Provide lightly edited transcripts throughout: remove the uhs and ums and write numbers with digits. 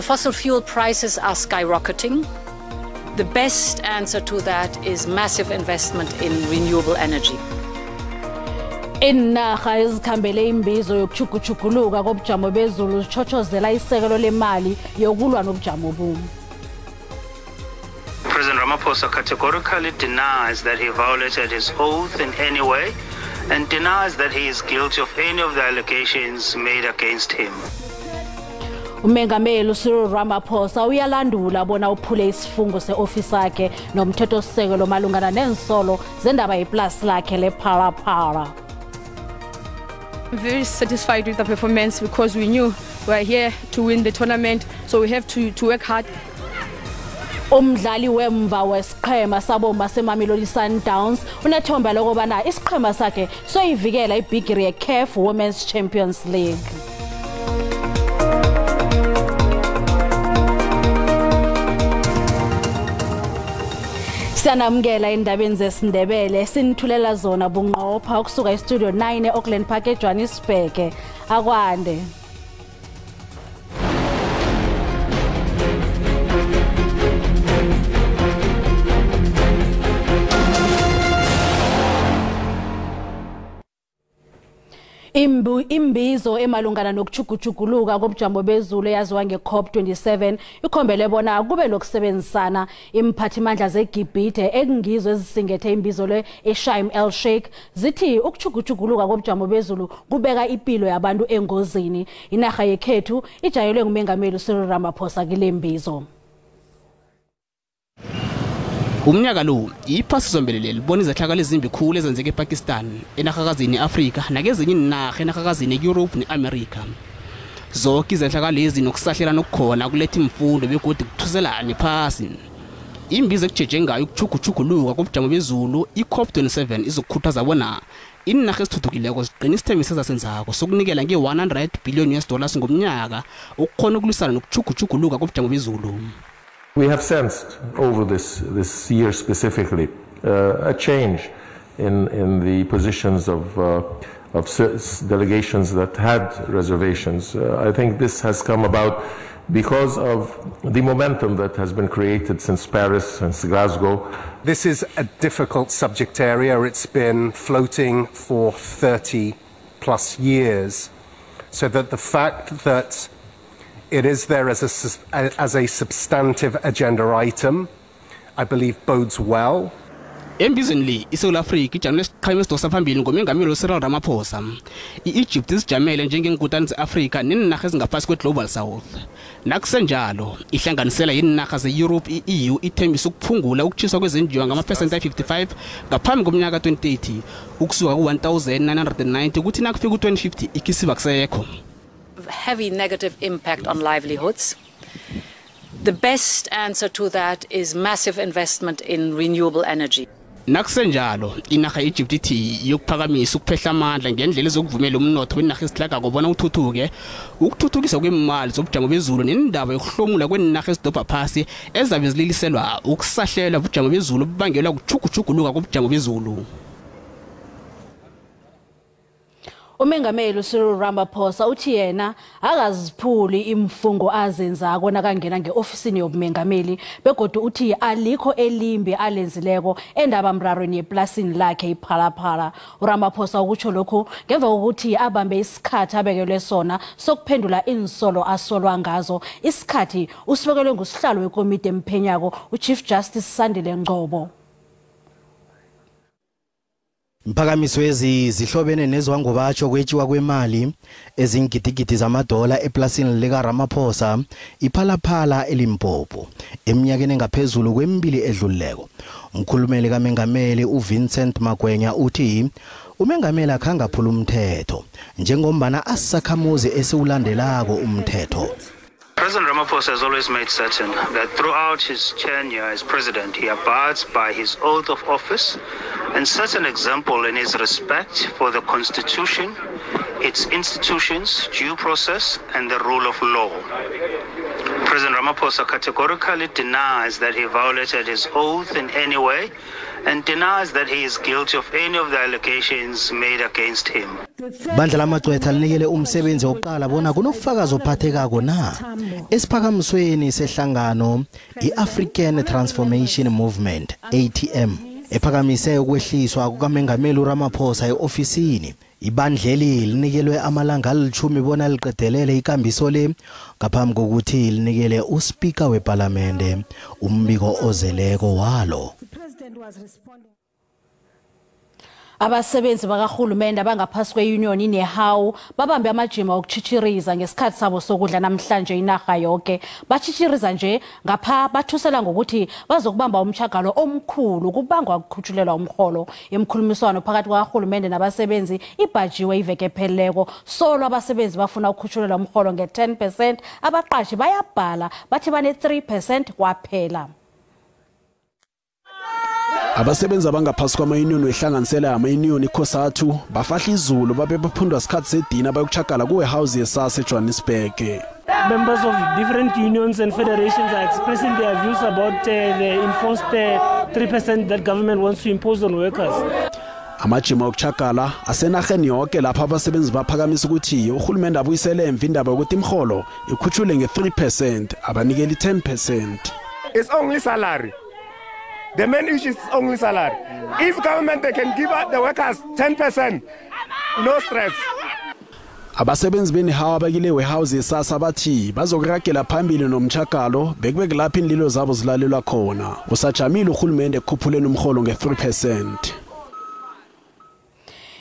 The fossil fuel prices are skyrocketing. The best answer to that is massive investment in renewable energy. Inarha ezikhambele imbizo yokuchugutshuguluka kobujamo bezulu zitshotshozela isekelo lemali yokulwa nobujamo bumu. President Ramaphosa categorically denies that he violated his oath in any way and denies that he is guilty of any of the allegations made against him. Umengameli Cyril Ramaphosa uyalandula bona uphule isifungo seofisi yakhe nomthethosisekelo malungana nensolo zendaba yeplasi lakhe lePhalaphala. I'm very satisfied with the performance because we knew we are here to win the tournament, so we have to work hard. Umdlali wemva wesiqhema saboma seMamelodi Sundowns unethemba lokubana isiqhema sakhe soyivikela ibhigiri yeCAF Women's Champions League. Siyanamukela endabeni zesiNdebele sinithulela zona bunqopha ukusuka e-Studio 9 e-Auckland Park eJohannesburg. Akwande. Imbizo emalungana nokuchugutshuguluka kobujamo bezulu eyaziwa nge-COP27 ikhombele bona kube nokusebenzisana. Imphathimandla zeGibhithe ekungizo ezisingethe imbizo le eSharm El Sheikh zithi ukuchugutshuguluka kobujamo bezulu kubeka impilo yabantu engozini. Inarha yekhethu ijayelwe ngumengameli Cyril Ramaphosa kule mbizo. Umnyaka lo iphasi zombelele libona izehlakalo ezimbi khulu ezenzeke ePakistan, enarhakazini e-Afrika nakezinye iinarha enarhakazini e-Europe ne-Amerika. Zonke izehlakalo lezi nokusahlela nokukhona kuletha imfundo begodu kuthuselane phasi. Imbizo ekujeje ngayo ukuchugutshuguluka kobujamo bezulu i-COP27 izokukhuthaza bona iinarha ezithuthukileko ziqine isithembiso ezasenzako sokunikela nge-100 billion US dollars ngomnyaka ukukhona ukulwisana nokuchugutshuguluka kobujamo bezulu. We have sensed over this year specifically a change in the positions of delegations that had reservations. I think this has come about because of the momentum that has been created since Paris, since Glasgow. This is a difficult subject area. It's been floating for 30 plus years, so that the fact that it is there as a substantive agenda item, I believe bodes well. Embizweni le iSouth Africa ijamele isiqhema esidosa phambili ngomengameli Cyril Ramaphosa. I-Egypt isijamele njengenkutani ze-Afrika neenarha ezingaphasi kwe-Global South. Nakusenjalo ihlanganisela yeenarha ze-Europe i-EU ithembisa ukuphungula ukutshiswa kwezenjiwa ngamaphesenti ayi-55 ngaphambi komnyaka 2030 ukusuka ku-1990 kuthi nakufika u-2050 ikhisiba kusekho. Heavy negative impact on livelihoods. The best answer to that is massive investment in renewable energy. Nakusenjalo inarha ye-Egypt ithi yokuphakamisa ukuphehla amandla ngendlela ezokuvumela umnotho wenarha esihlagako bona uthuthuke, ukuthuthukiswa kwemali zobujamo bezulu nendaba yokuhlomula kweenarha ezidobha phasi ezabe zililiselwa ukusahlelwa bujamo bezulu bubangelwa kuchugutshuguluka kobujamo bezulu. Umengameli Cyril Ramaphosa uthi yena akaziphuli imfungo azenzako nakangena ngeofisini yobumengameli begodu uthi alikho elimbi alenzileko endaba mrarweni yeplasini lakhe iPhalaphala. uRamaphosa ukutsho lokhu ngemva kokuthi abambe isikhathi abekelwe sona sokuphendula insolo asolwa ngazo. Isikhathi usibekelwe ngusihlalo wekomiti emphenyako uChief Justice Sandile Ngcobo. Imphakamiso ezi zihlobene nezwangobatsho kwetshiwa kwemali ezingidigidi zamadola eplasini lika Ramaphosa iPhalaphala eLimpopo eminyakeni engaphezulu kwemibili edlulileko. Umkhulumeli kaMengameli uVincent Magwenya uthi umengameli akhange aphula umthetho njengombana asisakhamuzi esiwulandelako umthetho. President Ramaphosa has always made certain that throughout his tenure as president, he abides by his oath of office and sets an example in his respect for the Constitution, its institutions, due process, and the rule of law. President Ramaphosa categorically denies that he violated his oath in any way and denies that he is guilty of any of the allegations made against him. Bandla lamagcwetha linikele umsebenzi wokuqala bona kunobufakazi ophathekako na esiphakamisweni sehlangano i-African Transformation Movement ATM ephakamise ukwehliswa kukaMengameli uRamaphosa eofisini. Ibandleli linikelwe amalanga ali-10 bona liqedelele ikambiso le ngaphambi kokuthi linikele uspika wePalamende umbiko ozeleko walo. Abasebenzi bakarhulumende abangaphasi kwe-union iNehawu babambe amajima okuchichiriza ngesikhathi sabo sokudla namhlanje inarha yonke. Bachichiriza nje ngapha bathusela ngokuthi bazokubamba umtjhagalo omkhulu kubangwa ukukhutjhulelwa umrholo. Imkhulumiswano phakathi kwakarhulumende nabasebenzi ibhajiwe iveke epheleleko. Solo abasebenzi bafuna ukukhutjhulelwa umrholo nge-10%, abaqashi bayabhala bathi bane-3% kwaphela. Abasebenzi abangaphasi kwama-union wehlanganisela yama-union iCOSATU bafahla izulu babe baphundwa sikhathi sedina bayokuchagala kuwarehouse yeSASA eJohannesburg. Members of different unions and federations are expressing their views about the enforced 3% that government wants to impose on workers. Amajima okuchagala asenarheni yonke lapho abasebenzi baphakamisa ukuthi uhulumende abuyisele emva indaba yokuthi imiholo ikhutshulwe nge-3%, abanikeli 10%. It's only salary. The main issue is only salary. If government they can give out the workers 10%, no stress. Abasebenzi beNehawu abakile warehouse yeSASA bathi bazokuragela phambili nomtjhagalo bekube kulapho iinlilo zabo zilalelwa khona. Usajamile uhulumende ekukhuphuleni umrholo nge-3%.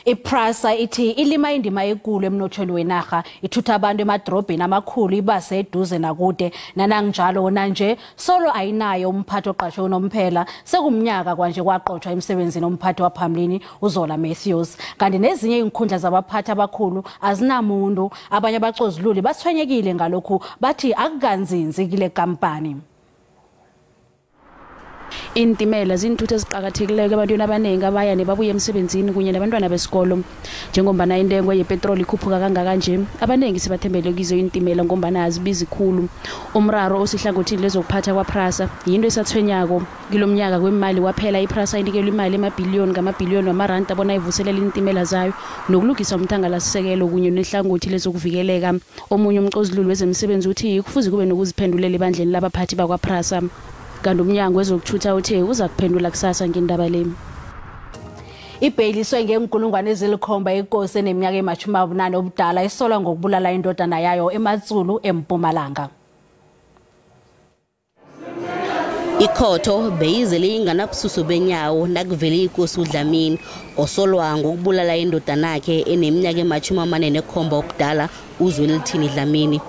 IPrasa ithi ilima indima enkulu emnothweni wenarha, ithutha abantu emadrobheni amakhulu ibase eduze nakude. Nanangjalo nanje solo ayinayo umphathi oqashwe unomphela. Sekumnyaka kwanje kwaqotshwa emsebenzini umphathi waphambilini uZola Matthews. Kanti nezinye izinkhundla zabaphathi abakhulu azinamuntu. Abanye abacozululi bathwenyekile ngalokhu, bathi akukanzinzi kule kampani. Iintimela ziinthuthi eziqakathekileko ebantwini abaningi abaya nebabuya emsebenzini kunye nabantwana besikolo. Njengombana intengo yepetroli ikhuphuka kangaka nje, abaningi sibathembele kizo iintimela ngombana azibizi khulu. Umraro osihlangothini lezokuphatha kwaPrasa yinto esathwenyako. Kilomnyaka kwemali kwaphela iPrasa inikelwe imali emabhiliyoni ngamabhiliyoni wamaranda bona ivuselele iintimela zayo nokulungisa umthangalasisekelo kunye nehlangothi lezokuvikeleka. Omunye umcozululi wezemisebenzi uthi kufuze kube nokuziphendulela ebandleni labaphathi bakwaPrasa. Kanti umnyango wezokuthutha uthe uza kuphendula kusasa ngendaba le. Ibheyiliswe ngenkulungwane ezilikhomba inkosi eneminyaka ema-80 obudala isolwa ngokubulala indodana yayo eMatsulu eMpumalanga. Ikhotho beyizele inganabususo benyawo nakuvele inkosi uDlamini osolwa ngokubulala indodanakhe eneminyaka ema-47 obudala uZwelithini Dlamini.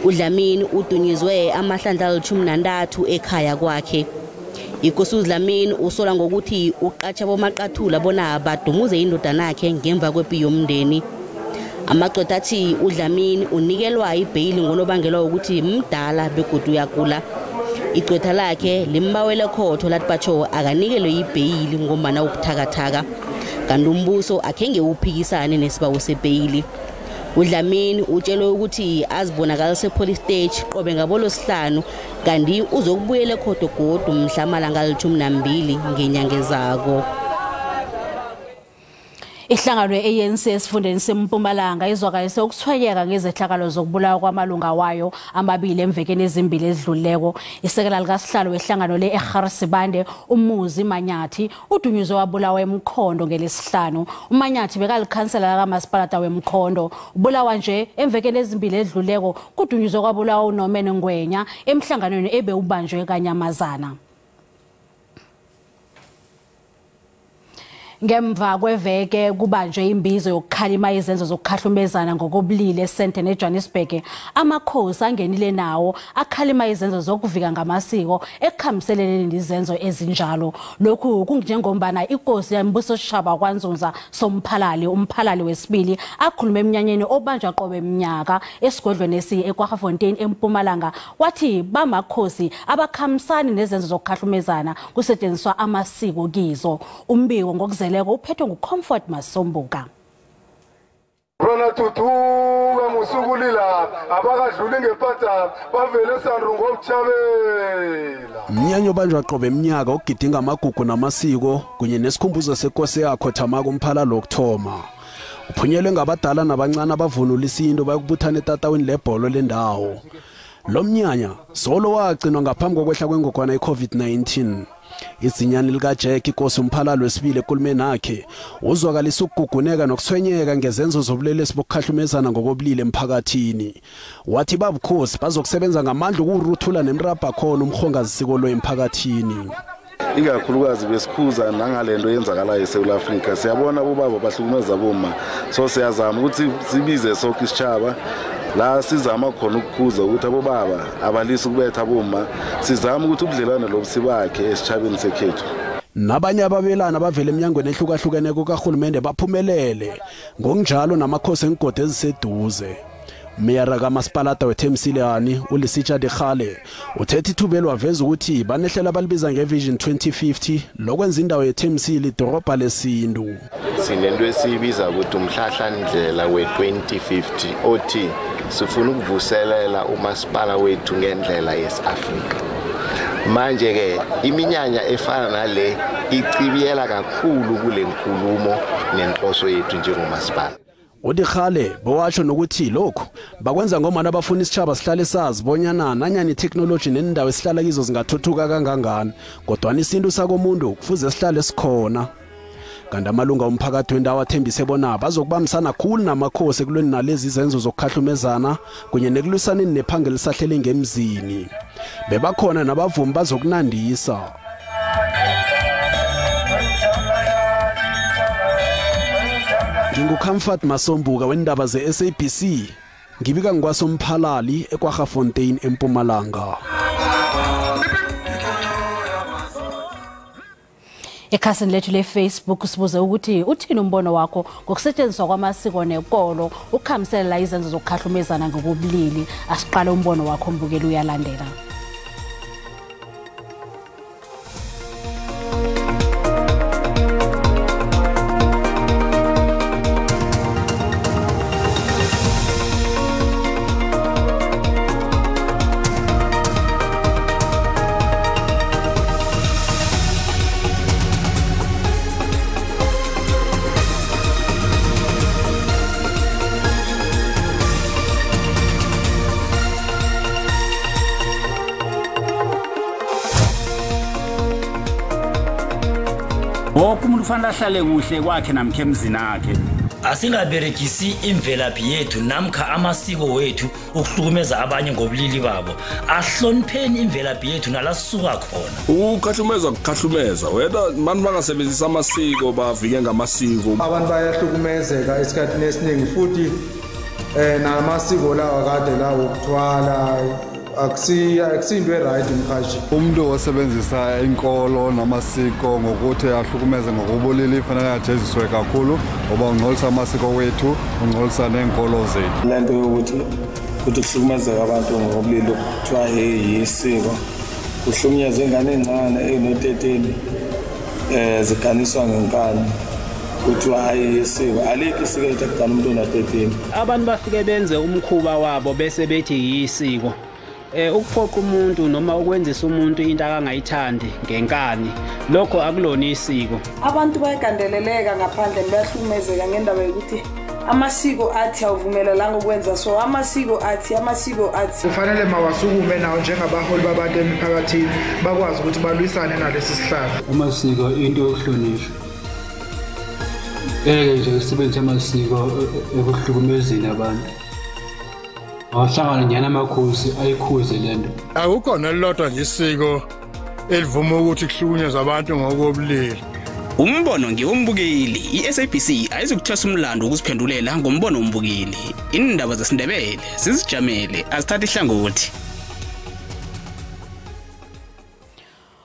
uDlamini udunyizwe amahlandla ali-13 ekhaya kwakhe. Inkosi uDlamini usola ngokuthi uqatsha bomaqathula bona badumuze indodanakhe ngemva kwepi yomndeni. Amagqwetha athi uDlamini unikelwa ibheyili ngonobangela wokuthi mdala begodu uyagula. Igqwetha lakhe limbawele khotho lathi batsho akanikelwe ibheyili ngombana ubuthakathaka. Kanti umbuso akhenge uphikisane nesibawo sebheyili. uDlamini utshelwe ukuthi azibonakalise police stage qobe ngabolosihlanu kanti uzokubuyela ekhotho godu mhla amalanga ali-12 ngenyanga ezako. Ihlangano ye-ANC esifundeni seMpumalanga izwakalise ukuthwayeka ngezehlakalo zokubulawa kwamalunga wayo amabili emvekeni ezimbili ezidluleko. Isekela likasihlalo wehlangano le eGarsibande uMuzi Manyathi udunyuzwe wabulawa eMkhondo ngelesihlanu. UManyathi bekalikhansela lakamasipalata weMkhondo. Ubulawa nje emvekeni ezimbili ezidluleko kudunyuzwe kwabulawa uNomene Ngwenya emhlanganweni ebewubanjwe kaNyamazana. Ngemva kweveke kubanjwe imbizo yokukhalima izenzo zokukhahlumezana ngokobulili eSandton eJohannesburg, amakhosi angenile nawo akhalima izenzo zokuvika ngamasiko ekukhambiseleleni izenzo ezinjalo. Lokhu kunjengombana inkosi yambuso Shaba kwaNzunza Somphalali umphalali wesibili akhulume eminyanyeni obanjwa qobe eminyaka esigodlweni esi eKwaggafontein eMpumalanga, wathi bamakhosi abakhamisani nezenzo zokukhahlumezana kusetshenziswa amasiko kizo. Umbiko ngokuzeleko uphethwe nguComfort Masombuka. Ronald Bayathuthuka musukulila abakadluli ngepata bavele sandru ngokuchabela. Mnyanyo banjwa qobe eminyaka ukugidinga amagugu namasiko kunye nesikhumbuzo senkosi yakhothama kuMphala lokuthoma. Uphunyelwe ngabadala nabancane abavunula isintu bayokubuthana etatawini lebholo lendawo. Lo mnyanya solo wagcinwa ngaphambi kokwehla kwengogwana i-COVID-19. Izinyane likaJack inkosi uMphala wesibili ekulumeni akhe uzwakalisa ukuguguneka nokuthwenyeka ngezenzo zobulelesi bokukhahlumezana ngokobulili emphakathini. Wathi babukhosi bazokusebenza ngamandla ukuruthula nemrabha khona umhongazisiko lo emphakathini. Ikakhulukazi besikhuza nangalento yenzakalayo eSouth Africa. Siyabona ubaba bahlukumeza boma, so siyazama ukuthi sibize sonke isitshaba la sizama khona ukukhuza ukuthi abobaba abalisa ukubetha boma, sizama ukuthi ubudlelwane lobu sibakhe esitshabeni sekhethu. Nabanye ababelana abavela eminyangweni ehlukahlukene kahulumende baphumelele ngokunjalo namakhosi engigodi eziseduze. Umeyara kamasipalata weThemsilane uLesitsha Dikgale uthethe ithuba elwaveza ukuthi banehlela abalibiza ngeVision 2050 lokwenza indawo yeThemsile idorobha lesintu. Sinento esiyibiza ukuthi umhlahlandlela we-2050 othi sifuna ukuvuselela umasipala wethu ngendlela yesi-Afrika. Manje-ke iminyanya efana nale icibiyela kakhulu kule nkulumo nenhloso yethu njengomasipala. uDikgale bowasho nokuthi lokhu bakwenza ngomana abafuna isitshaba sihlale sazi bonyana nanyani itheknoloji nendawo esihlala kizo zingathuthuka kangangani, kodwa isintu sakomuntu kufuze sihlale sikhona. Kanti amalunga omphakathi wendawo athembise bona bazokubambisana khulu namakhosi ekulweni nalezi zenzo zokukhahlumezana kunye nekulwisaneni nephangelo lisahlele ngemzini. Bebakhona nabavumi bazokunandisa. NginguComfort Masombuka wendaba ze-SABC, ngibika ngikwaSomphalali eKwaggafontein eMpumalanga. Ekhasini lethu le-Facebook sibuze ukuthi uthini umbono wakho ngokusetshenziswa kwamasiko nekolo ukukhambiselela izenzo zokukhahlumezana ngokobulili. Asiqale umbono wakho mbukeli uyalandela. Wonke umuntu ufanele ahlale kuhle kwakhe namkha emzini akhe. Asingaberegisi imvelaphi yethu namkha amasiko wethu ukuhlukumeza abanye ngobulili babo. Ahlonipheni imvelaphi yethu nala sisuka khona. Ukukhahlumeza kukhahlumeza. Wena abantu bangasebenzisa amasiko bavike ngamasiko. Abantu bayahlukumezeka esikhathini esiningi futhi namasiko lawa kade lawo ukuthwala akusinto e-right mkhashi. Umuntu osebenzisa inkolo namasiko ngokuthi ahlukumeze ngokobulili fanele ajeziswe kakhulu ngoba ungcolisa amasiko wethu, ungcolisa neenkolo zethu. Le nto yokuthi kuthi kuhlukumezeka abantu ngokobulili kuthiwa hey yisiko, kuhlukunyezwa ingane encane ey'no-13 ziganiswa ngenkani kuthiwa hayi yisiko. Alikho isiko elithi kugana umuntu ona-13. Abantu bafike benze umkhuba wabo bese bethi yisiko. Ukuphoqa umuntu noma ukwenzisa umuntu into akangayithandi ngenkani, lokho akulona isiko. Abantu bayagandeleleka ngaphandle, bayahlukumezeka ngendaba yokuthi amasiko athi awuvumelelanga ukwenza so, amasiko athi, amasiko athi. Kufanele mawasukume nawo njengabaholi babantu emiphakathini bakwazi ukuthi balwisane nalesi sihlalo. Amasiko into yokuhlonishwa. Ngeke nje usebenzise amasiko ekuhlukumezeni abantu. Awahlangana nyana amakhosi ayikhuze lento. Akukho nelilodwa nje isiko elivuma ukuthi kuhlukunyezwe abantu ngokobulili. Umbono ngiwombukeli. I-SABC ayizukuthwesa umlando ukuziphendulela ngombono wombukeli. Indaba zesiNdebele sizijamele, azithatha ihlangothi.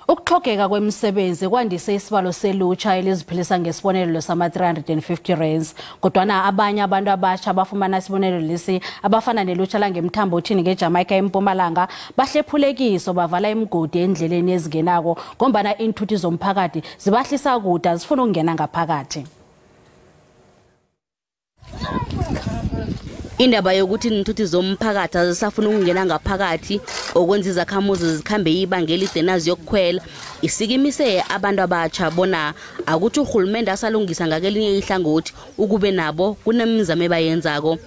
Ukuxhogeka kwemisebenzi kwandise isibalo selutsha eliziphilisa ngesibonelelo sama-350 rands, kodwana abanye abantu abasha abafumana isibonelelo lesi abafana nelutsha langemthambothini ngeJamaica eMpumalanga bahlephulekiso bavala imigodi endleleni ezingenako ngombana iinthuthi zomphakathi zibahlisa kude azifuni ukungena ngaphakathi. Indaba yokuthi iinthuthi zomphakathi azisafuna ukungena ngaphakathi okwenza izakhamuzi zikhambe ibanga elide naziyokukhwela isikimise abantu abatsha bona akuthi urhulumende asalungisa ngakelinye ihlangothi ukube nabo kunemizamo ebayenzako.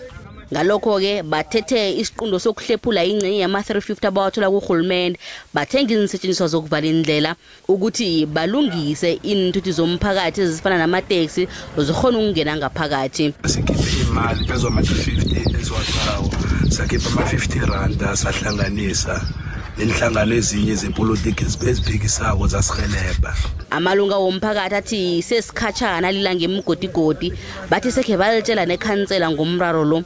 Ngalokho-ke bathethe isiqundo sokuhlephula ingcenye yama-350 abawathola kurhulumende bathenga iinsetjenziswa zokuvala indlela ukuthi balungise iinthuthi zomphakathi ezifana namateksi zikhona ukungena ngaphakathi. Sikhiphe imali phezu kwama-350 esiwatholako, sakhipha ama-50 randa sahlanganisa nenhlangano ezinye zepolitiki eziphikisako zasihelebha. Amalunga womphakathi athi sesikhatshana lila ngemgodigodi bathi sekhe balitshela nekhansela ngomraro lo.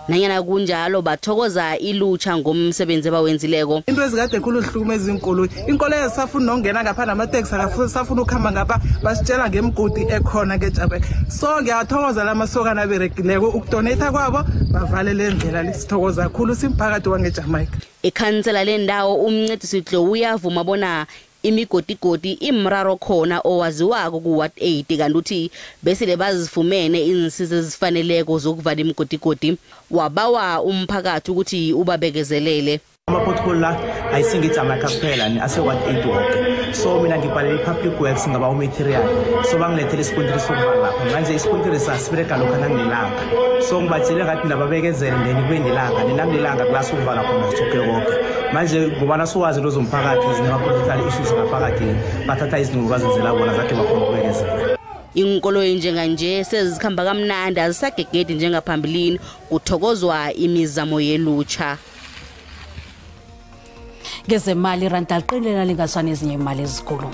Nanyana kunjalo bathokoza ilutsha ngomsebenzi abawenzileko. Into ezikade khulu zihlukumeza iinkoloyi, iinkoloyi azisafuni nokungena ngapha namateksi akasafuna ukuhamba ngapha, basitshela ngemigodi ekhona ngeJabeka. So ngiyathokoza la masokana aberegileko ukudonate kwabo bavale le ndlela le, sithokoza kakhulu simphakathi wangeJamaica. Ikhansela lendawo uMncedisi Dlowu uyavuma bona imigodigodi imraro khona owaziwako ku-Ward 8 kanti uthi besele bazifumene iinsiza ezifaneleko zokuvala imigodigodi. Wabawa umphakathi ukuthi ubabekezelele. Ama-pothole la ayisingeJamaica kuphela, ase-Ward 8 wonke. So mina ngibhalele i-Public Works ngaba u-material, so bangilethele isikontiri sokuvala lapha. Manje isikontiri sasiberega lokhu nanginelanga, so ngibatshele ngathi nababekezele then kube nelanga, nenanginelanga kula sokuvala khona sithoke konke. Manje ngoba nasowazi into zomphakathi zinema-political issues ngaphakathi, bathatha izinqumo bazenzela bona zakhe bakhona ukubekezela. Iinkoloyi njenganje sezikhamba kamnandi azisagegedi njengaphambilini, kuthokozwa imizamo yelutsha. Ngezemali iranda liqinile lingaswani ezinye imali ezikhulu.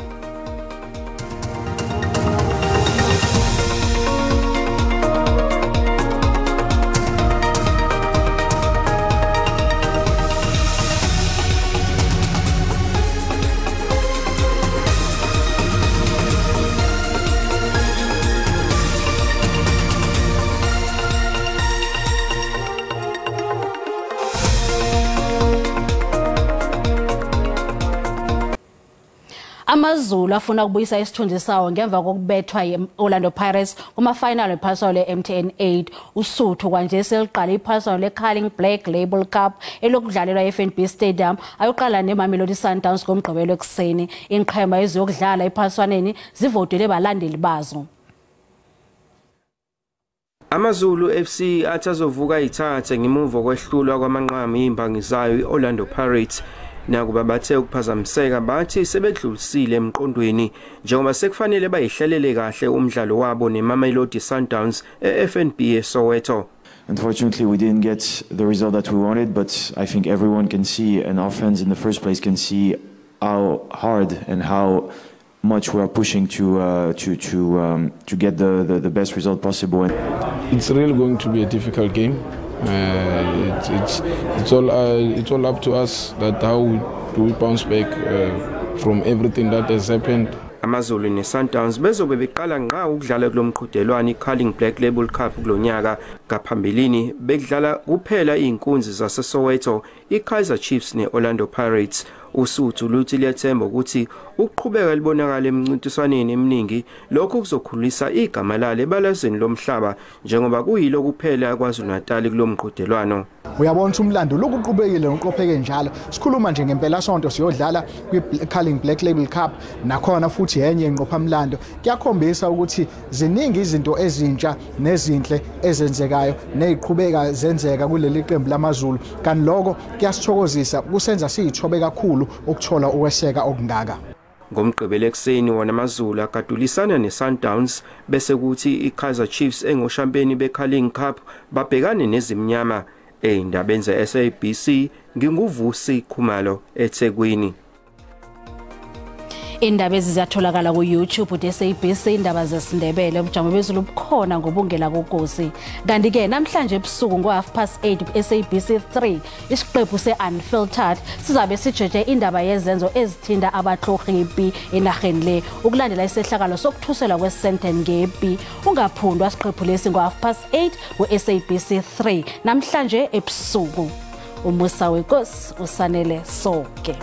AmaZulu afuna ukubuyisa isithunzi sawo ngemva kokubethwa yi-Orlando Pirates kuma-final wephaliswano le-MTN 8. Usuthu kwanje seliqale iphaliswano le-Carling Black Label Cup elokudlalelwa e-FNB Stadium ayoqala neMamelodi Sundowns ngomgqibelo ekuseni. Iinqhema eziyokudlala ephaliswaneni zivotelwe balandeli bazo. AmaZulu FC athi azovuka ithathe ngemuva kwehlulwa kwamanqamu imbangi zayo i-Orlando Pirates. Nakuba bathe ukuphazamiseka bathi sebedlulisile emqondweni njengoba sekufanele bayihlelele kahle umdlalo wabo neMamelodi Sundowns e-FNB eSoweto. Unfortunately, we didn't get the result that we wanted, but I think everyone can see, and our fans in the first place can see how hard and how much we are pushing to get the best result possible. It's really going to be a difficult game. It's all up to us that how do we bounce back from everything that has happened. AmaZulu neSundowns bezobe beqala ngqa ukudlala kulomqhudelwano iCarling Black Label Cup kulonyaka. Ngaphambilini bekudlala kuphela izinkunzi zaseSoweto, iKaizer Chiefs neOrlando Pirates. Usuthu luthi liyathemba ukuthi ukuqhubeka libonakala emncintiswaneni eminingi lokhu kuzokhulisa igama lalo ebalazweni lomhlaba njengoba kuyilo kuphela KwaZulu-Natal kulomqhudelwano. Uyabona ukuthi umlando lokhu uqhubekile noqopheke njalo. Sikhuluma nje ngempela sonto siyodlala kwi-Carling Black Label Cup, nakhona futhi yenye inqophamlando. Kuyakhombisa ukuthi ziningi izinto ezintsha nezinhle ezenzekayo neziqhubeka zenzeka kuleli qembu lamaZulu, kanti lokho kuyasithokozisa kusenza siyithobe kakhulu ukuthola ukweseka okungaka. Ngomgqibelo ekuseni wona AmaZulu agadulisana neSundowns bese kuthi iKaizer Chiefs engoshampeni beCarling Cup babhekane nezimnyama. Ey'ndabeni ze-SABC nginguVusi Khumalo eThekwini. Indaba ezi ziyatholakala ku-YouTube uSABC Indaba zesiNdebele. Ubujamo bezulu bukhona ngobungela kokosi. Kanti-ke namhlanje ebusuku ngo-8:30 ku-SABC 3 isiqephu se-Unfiltered sizabe sijeje indaba yezenzo ezithinta abatlhorhi enarheni le ukulandela isehlakalo sokuthuselwa kwe-Sandton ngepi. Ungaphundwa siqephu lesi ngo-8:30 ku-SABC 3 namhlanje ebusuku. Umusa wenkosi usanele sonke.